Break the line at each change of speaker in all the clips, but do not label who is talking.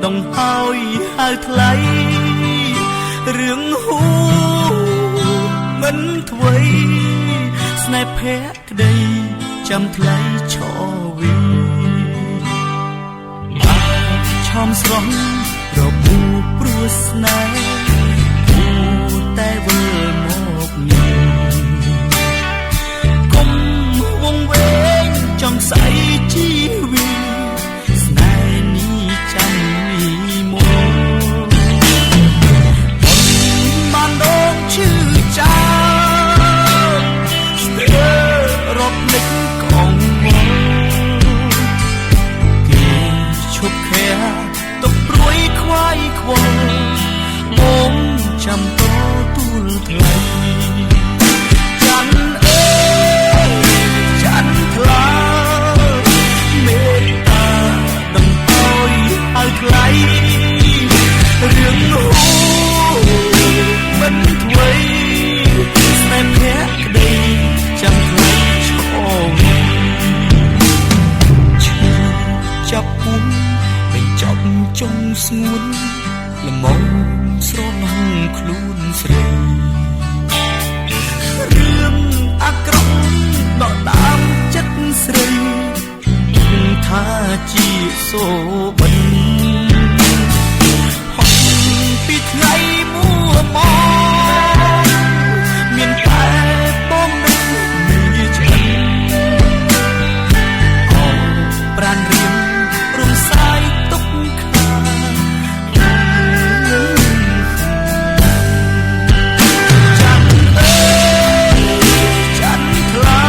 ដងហើយហៅថ្លៃរឿងហួមិនធ្វើស្នេហ៍ភក្តីចាំថ្លៃឆវីឆំស្រស់របួព្រោះស្នេហ៍គូតែវិលមកនេះកុំវងវែងចង់ស្អីជីវិតស្នេហ៍នេះចាំមីមកបានដងឈឺចាស្ទើររាប់និចកងមកគេឈប់ខែទុកព្រួយខ្វាយខ្វល់បងចាំតទួលថ្លៃច័ន្ទអើយច័ន្ទថ្លាមេត្តាដំតយឲ្យថ្លៃរឿងនោះមិនធ្វើស្នេហ៍ភក្តីចាំថ្លៃឈរឈឺចាប់ពុំបញ្ចប់ចុងស្ងួនល្មមស្រណោះខ្លួនស្រីរឿងអាក្រក់ដកដើមចិត្តស្រីថាជាសូបិនហត់ពីថ្ងៃមួមកមានតែបងនឹងមានឆ្អិនអោប្រានរៀមរំសាយទុកខាច័ន្ទអើយច័ន្ទថ្លា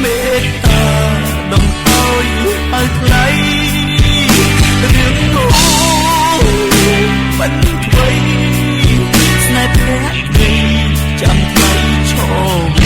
មេត្តាដងតយឲ្យថ្លៃរឿងនោះមិនធ្វើស្នេហ៍ភក្តីចាំថ្លៃឈរ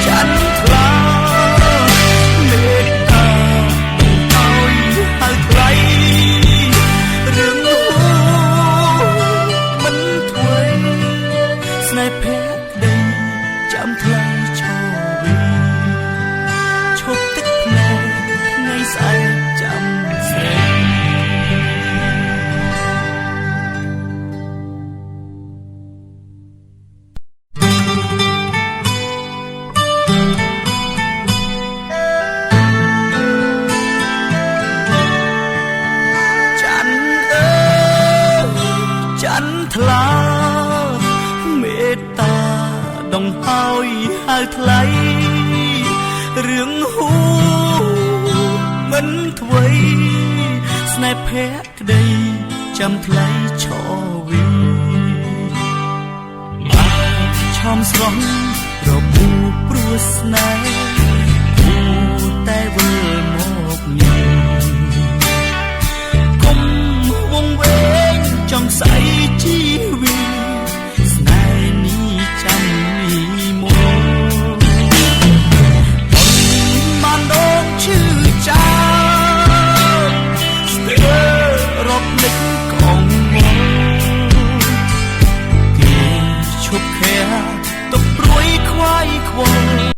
ច័ន្ទថ្លាមេត្តាដងតយឲ្យថ្លៃរឿងនោះមិនធ្វើស្នេហ៍ភក្តីចាំថ្លៃឈរវីឈប់ទឹកភ្នែកថ្ងៃស្អែកចាំស្រីច័ន្ទអើយច័ន្ទថ្លាមេត្តាដងហើយហៅថ្លៃរឿងហួមិនធ្វើស្នេហ៍ភក្តីចាំថ្លៃឆវីឆំស្រស់របួព្រោះស្នេហ៍គូតែវិលមកនេះកុំវងវែងចង់ស្អីជី